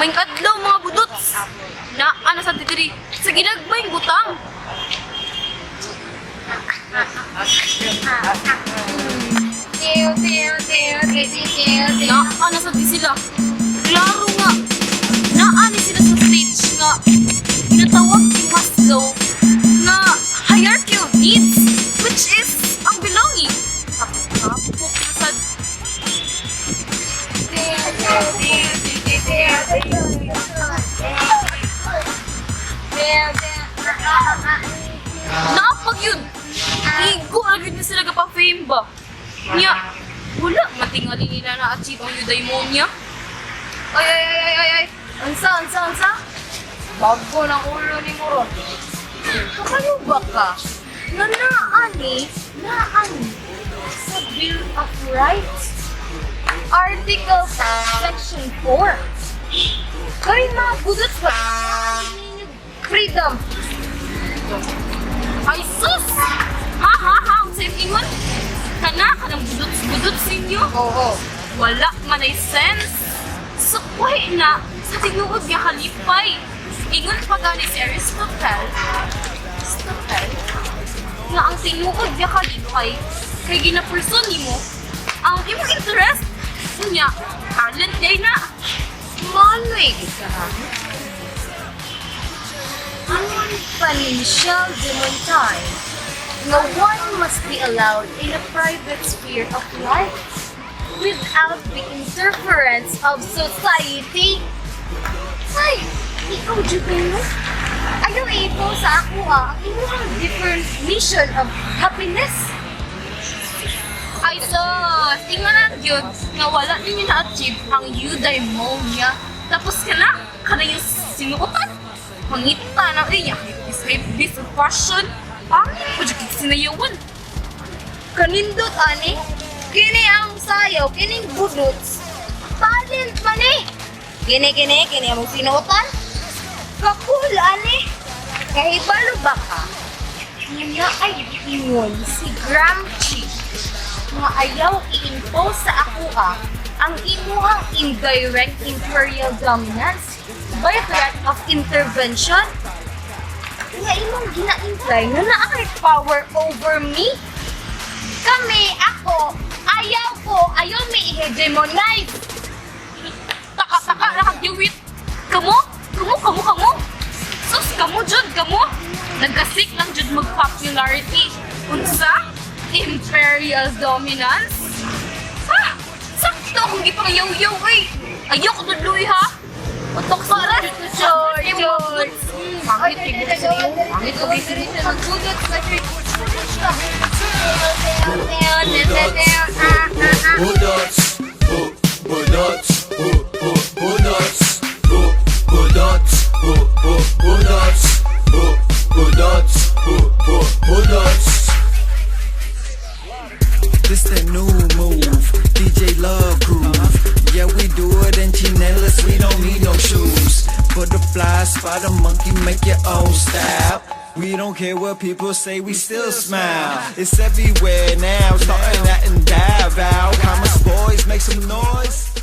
Maayong adlaw, mga budots. Naa na sa diri sa ginagmayng butang. Naa na sa di sila. Klaro nga. Naa ni sila sa stage nga ginatawag ni Maslow nga hierarchy of needs, which is ang belonging. Kapok na sad. Naapag yun. Igo lagi na sila gapa-fame ba? Nya, wala matingali nila na-achieve ang eudaimonia. Ay, ay, ay, ay, ay, ay. Unsa, unsa, unsa? Bago ng ulo ni Moron. Kabalo ba ka nga naani sa Bill of Rights, Article Section 4? Kay mga budots ba? Freedom. Ay sus! Ha ha ha! Ang sa'yo ingon? Kana, kanang budots-budots ninyo? Oo. Wala man ay sense. Sukway na sa tinuod nga kalipay. Ingon pa gani si Aristotle, Aristotle, nga ang tinuod nga kalipay kay ginaperson nimo ang imong interest. Unya, talent day na. Manoy ka. Ingon pa ni Michel de Montaigne nga one must be allowed in a private sphere of life without the interference of society. Ay, ikaw jud mo. Ayaw ito sa ako ah, ang imuhang definition of happiness. Ay sus, ingon na yun nga wala ninyo na-achieve ang eudaimonia. Tapos ka na, kana yung sinuotan. Pangita na, ay, hype, this fashion. Pangit po dyan sinayawan. Kanindot ani, kini ang sayaw, kining budots. Talent man eh. Kini kini kini among sinuotan. Kakul ani. Kahibalo ba ka? Nga ay giingon si Gramsci nga ayaw i-impose sa akoa ang imuhang indirect imperial dominance by threat of intervention, nga imong gina-imply nga naa kay power over me. Kami, ako, ayaw ko, ayaw may i-hegemonize. Taka-taka na kag-iwit. Kamo? Kamo, kamo, kamo? Sus, kamo jud, kamo? Nagkasik lang jud mag-popularity. Unsa? Imperial dominance? Ha? Sakto akong gipang yaw-yaw eh. Ayaw ko tudloy ha. Utok sa oras. Joy, joy. Pangit, tignan sa iyo. Pangit ko Budots, bu, budots, bu, bu, budots, bu, budots, bu, bu, budots, bu, budots, bu, bu, budots. This the new move, DJ Love Groove. Yeah, we do it in chinelas, we don't need no shoes. Butterfly, spot a monkey, make your own style. We don't care what people say, we still smile. It's everywhere now, starting out and dive out. Commas boys, make some noise.